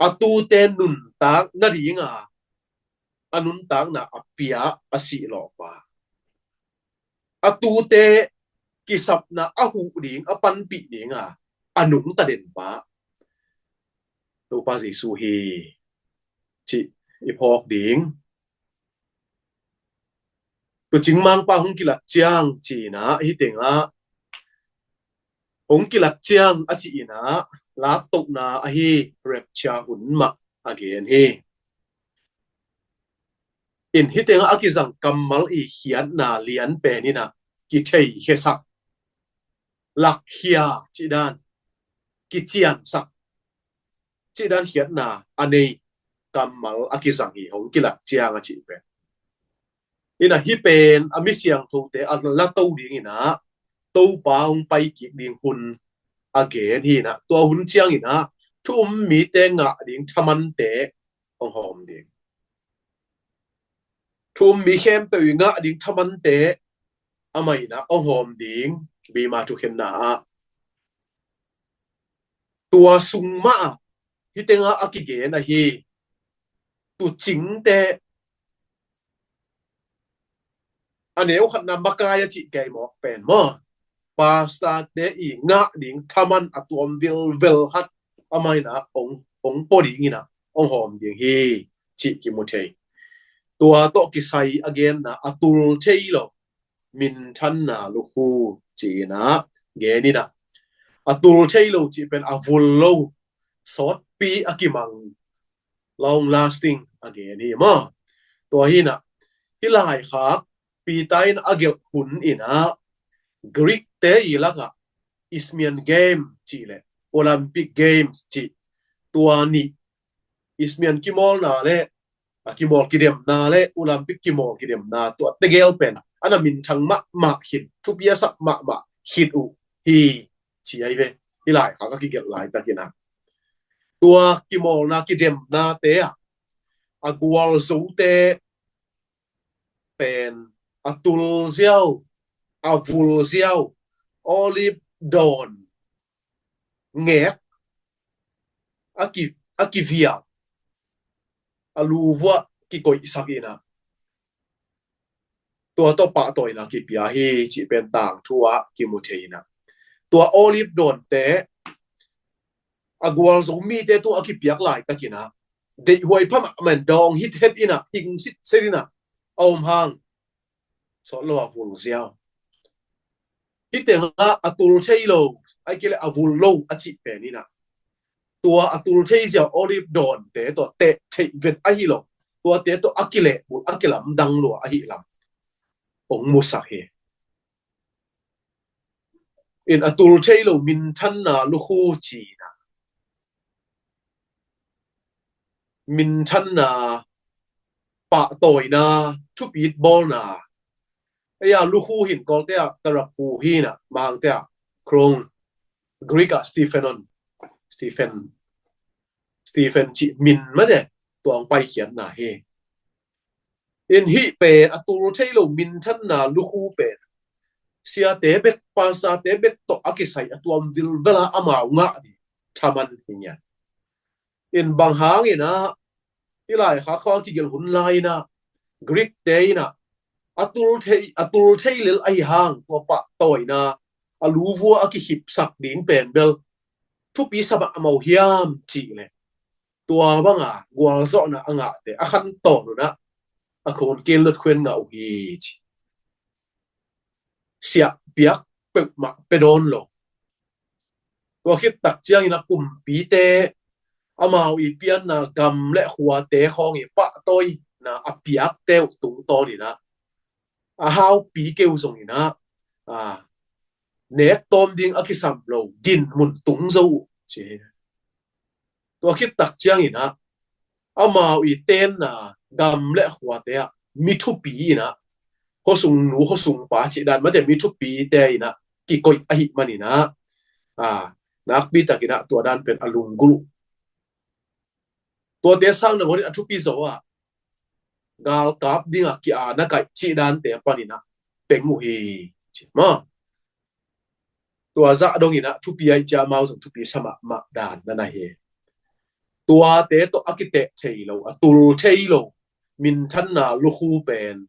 a tuute nuntak nadinga a nuntakna a pia, a sih lo pa, a tuute kisapna a huh ding, a panpih dinga a nungta den pa Topa Jesu hi, cih i phawk ding. Tuucing mangpa hong kilat ciang ci-in ah hih tengah hong kilat ciang a cih in ah laktohna ahi rapture hun mah a gen hi. In hih tengah a kizang kammal i khiatna lian pen in ah kitheikhiasak, lakkhia cih dan, kiciansak cih dan khiatna a nei kammal a kizang hi, hong kilat ciang a cih pen. In ah hih pen a mi siangthote a lato dingin ah Topa hong pai kik ding hun a gen hi in ah, tua hun ciangin ah thu um mite ngah ding thamante hong hawm ding. Thu um mi khempeuh i ngah ding thamante amah in ah hong hawm ding, bima thukhenna ah. Tua sung mah ah hih tengah a kigen ahi tuucingte, a neu khatna makai a cih kei mawk pen maw, pastorte i ngah ding thaman a tuam vilvel khat amah in ah hong, hong pua dingin ah hong hawm ding hi, cih kimu thei. Tua tawh kisai a genna a tul thei lo minthanna lukhu ci-in ah gen in ah, a tul thei lo cih pen a vul lo, sawtpi a kimang, long lasting a gen hi maw. Tua hi in ah hih laikhak Peter in a gelh hun in ah Greek-te i lakah Isthmian Game cih le Olympic Games cih, tua nih Isthmian kimawlna le a kimawl kidemna le Olympic kimawl kidemna, tua tegel pen a na minthang mahmah khit, thupi a sak mahmah khit uh hi, ci ahi ve. Hih laikhak a kigelh laitakin ah tua kimawlna kidemnate ah a gualzote pen a tul ziau, a vul ziau, olive dawn ngek, a ki, a kivial, a lu vuah kikoihsak in ah, tua tawh pahtawina kipia hi cih pen tangthu ah kimu thei in ah, tua olive dawnte a gualzo mite tungah a kipiak laitakin ah, deihhuai pha mahmah in dawng hithet in ah, hing sitset in ah a om hang, sawt lo a vul ziau. Hih tengah a tul thei lo, ahih kei leh a vul lo a cih pen in ah, tua a tul thei ziau olive dawnte tawh teh theih vet ahi lo, tuate tawh a kilehbulh, a kilamdang lua ahi lam hong musak hi. In a tul thei lo minthanna lukhu ci in ah, minthanna, pahtawina, thupit bawlna. Ei a lukhu hin Kawlte ah taraphu hi in ah, Mangte ah crown, Greek ah Stephenon, Stephen, Stephen cih min mate, tua hong paikhiatna hi. In hih pen a tul thei lo minthanna lukhu pen siate bek, pastorte bek tawh a kisai a tuam vilvel a amau ngah ding thaman hi ngiat. In bang hang in ah hih laikhak khawng kigelh hun lai in ah Greek-te in ah a tul thei, a tul thei lel ahi hang, tua pahtawina, a lu vuah a kihipsak ding pen bel thupi sa mahmah uh hiam cih leh, tua banga gualzawhna a ngahte a khantawn un ah a khun ken lut khuen ngah uh hi ci. Siah piak peuhmah pia dawn lo. Tua khit tak ciangin ah kumpite, amau i pianna gam le khuate khawng i pahtawina a piakte uh tungtawn in ah, a haupi keu zong in ah, a, nek tawm ding a kisam lo dinmun tung zo uh ci hi. Tua khit tak ciangin ah amau i tenna gam le khuate ah mi thupi in ah, khuasung nu khuasung pa cih dan mate, mi thupite in ah kikoih ahih manin ah, a, nakpi takin ah tua dan pen a lunggulh. Tuate sang nangawn in a thupi zo ah galkap ding a ki-a na kaih cih dante a panin ah peng uh hi ci maw. Tua zah dongin ah thupi ahih ciang amau zong thupi sa mahmah dan na na hi. Tuate tawh a kiteh thei lo, a tul thei lo minthanna lukhu pen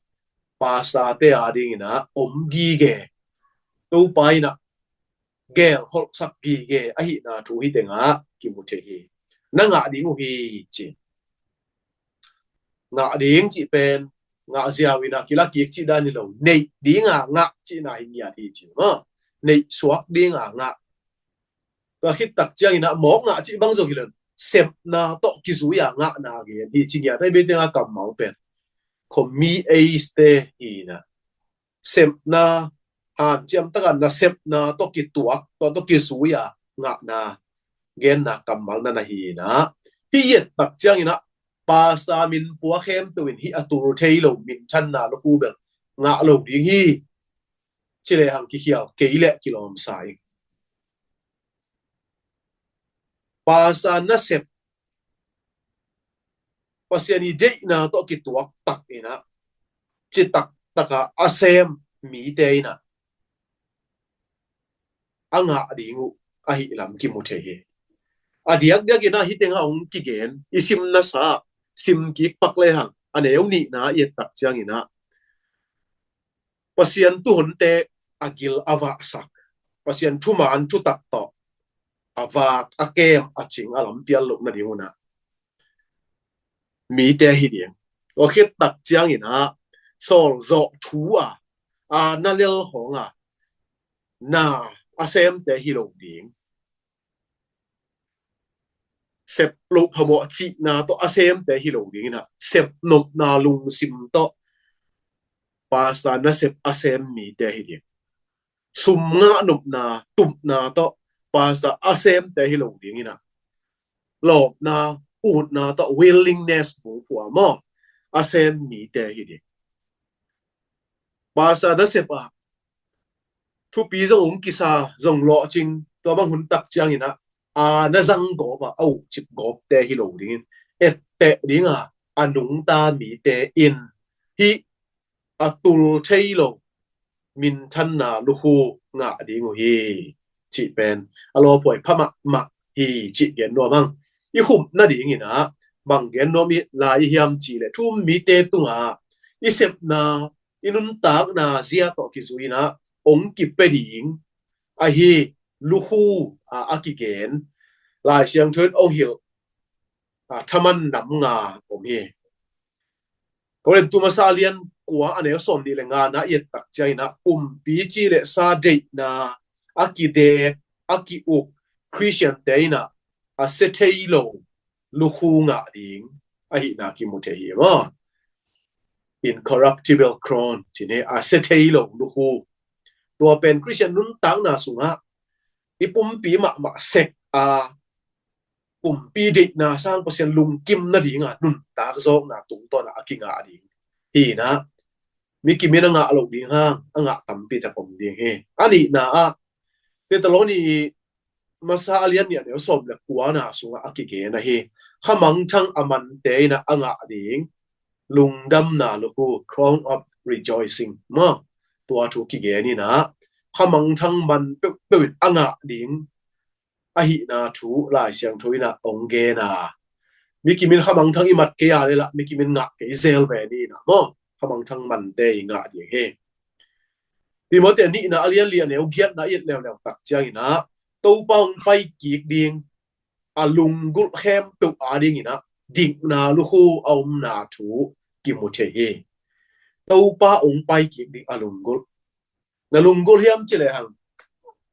pastorte a dingin ah om gige, Topa in ah gelkholhsak gige ahihna thu hih tengah kimu thei hi. Na ngah ding uh hi ci. Ngah ding cih pen ngah ziau in ah kila kik cih dan hi lo, neih dinga ngah cihna hi ngiat hi ci maw. Neih suak dinga ngah. Tua khit tak ciangin ah mawk ngah cih bang zong hi lo, sepna tawh kizui a ngahna gen hi ci ngiat. Hih bei tengah kammal pen kho mi eis te hi in ah, sepna, hanciam taka nasepna tawh kituak, tua tawh kizui a ngahna genna kammal na na hi in ah, hih i et tak ciangin ah pastor min pua khempeuh in hih a tul thei lo minthanna lukhu bel ngah lo ding hi ci lehang kikhial kei leh kilawmsa ing. Pastor nasep, Pasian i deihna tawh kituak tak in ah, citak taka a sem mite in ah a ngah ding uh ahih lam kimu thei hi. A diakdiak in ah hih tengah hong kigen, i simna sa sim kik pak lehang, a neu nihna i et tak ciangin ah Pasian thuhonte a gil a vahsak, Pasian thuman thutak tawh a vak, a kem, a cing, a lampial loh nading un ah mite hi ding. Tua khit tak ciangin ah sawlzawh thu a, a na lel khawng a, na a semte hi lo ding. Sep loh phamawh cihna tawh a semte hi lo ding in ah, sep nopna lungsim tawh pastor nasep a sem mite hi ding. Sum ngah nopna, tupna tawh pastor a semte hi lo ding in ah, lawpna, utna tawh willingness bung pua maw, a sem mite hi ding. Pastor nasep ah thupi zong hong kisa, zong lawhcing, tua bang hun tak ciangin ah a na zang gawp a, a ukcip gawpte hi lo dingin, etteh dinga a nungta mite in hih a tul thei lo minthanna lukhu ngah ding uh hi. cih pen a lawphuai pha mahmah hi cih gen nuam hang. I hup nadingin ah bang gen nuam i lai hiam cih leh thu um mite tungah i sepna, i nuntakna zia tawh kizui in ah hong kipia ding ahi lukhu a, a kigen Lai Siangtho in hong hilh a, thaman nam nga om hi. Korintu masa a lian kua a neu sawm nih le nga na i et tak ciangin ah pumpi ci le sa deihna a kidek, a ki-uk Khristiante in ah a sia thei lo lukhu ngah ding ahihna kimu thei hi maw? Incorruptible crown, cih ni a sia thei lo lukhu. Tua pen Khristian nuntakna sungah i pumpi mahmah sek a pumpi deihna sang Pasian lungkim nadinga nuntak zawkna tungtawn a kingah ding hi in ah mi kim in a ngah lo ding hang a ngah tampi tak om ding hi. A nihna ah Thessaloni masa a lian nih a neu sawm le kuana sungah a kigen ahi. Khamangthang a mante in ah a ngah ding lungdamna lukhu, crown of rejoicing maw? Tua thu kigen in ah khamangthang man peuhpeuh in a ngah ding ahihna thu Lai Siangtho in ah hong gen a. Mi kim in khamangthang i mat kei a leh lah mi kim in ngah kei zel ve ni in ah maw? Khamangthang mante i ngah ding hi. Timoti a nihna a lian li a neu giatna i et leuleu tak ciangin ah Topa hong pai kik ding a lunggulh khempeuh a dingin ah dikna lukhu a omna thu kimu thei hi. Topa hong pai kik ding a lunggulh. Na lunggulh hiam ci le hang,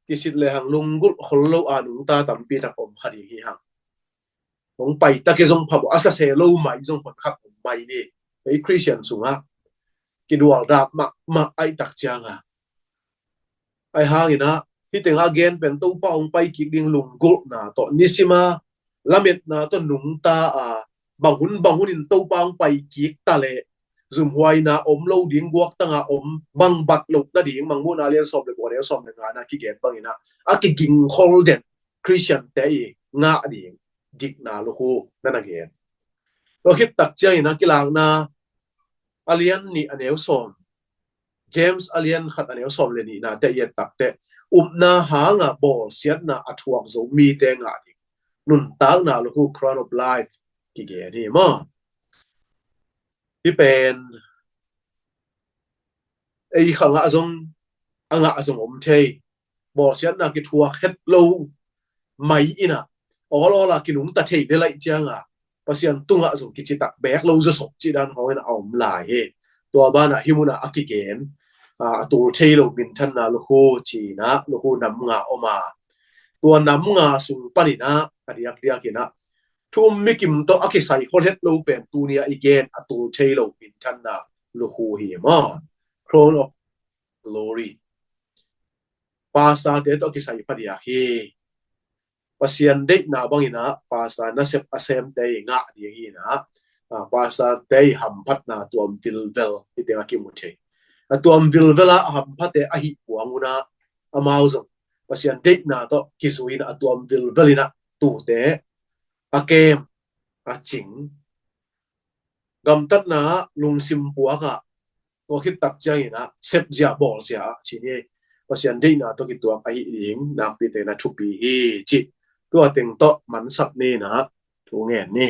kisit le hang lunggulh khol lo a nungta tampi tak om kha ding hi hang. Hong pai tak i zong pha bo a sa se lo mai zong hon khat om mai ni. Ei Khristian sungah kidual dap mahmah aih tak cianga. Aih hangin ah hih tengah gen pen Topa hong pai kik ding lunggulhna tawh nisima lametna tawh nungta a bang hun bang hunin Topa hong pai kik ta leh zumhuaina om lo ding, guaktanga om bang bat loh nading Mangmuhna lian sawm le kua neu sawm le ngana kigen bangin ah a kigingkhol den Khristiante i ngah ding dikna lukhu na na gen. Tua khit tak ciangin ah Kilakna a lian nih a neu sawm, James a lian khat a neu sawm le nihna te i et tak teh upna hanga bawlsiatna a thuak zo mite ngah ding nuntakna lukhu, crown of life, kigen hi maw? Hih pen ei khangah zong a ngah zong om thei. Bawlsiatna kithuak het lo mai in ah awlawl a kinungta thei le laih cianga Pasian tungah zong kicitak bek lo zawsop cih dan hawngin a om lai hi. Tua banah hih munah a kigen a tul thei lo minthanna lukhu ci-in ah lukhu nam nga om a, tua nam nga sung panin ah a diakdiakin ah thu um mikim tawh a kisai khol het lo pen tuni a i gen a tul thei lo minthanna lukhu hi maw? Crown of glory. Pastorte tawh kisai phadiak hi. Pasian deihna bangin ah pastor nasep a semte i ngah ding hi in ah, ah, pastorte i hamphatna tuam vilvel hih tengah kimu thei. A tuam vilvel a hamphate ahi puang un ah amau zong Pasian deihna tawh kizui in ah a tuam vilvel in ah tute a kem, a cing, gamtatna ah lungsim puak ah tua khit tak ciangin ah sepzia bawlzia ah ci ni. Pasian deihna tawh kituak ahi ding nakpi tein a thupi hi cih tua teng tawh mansak ni in ah thu ngen ni.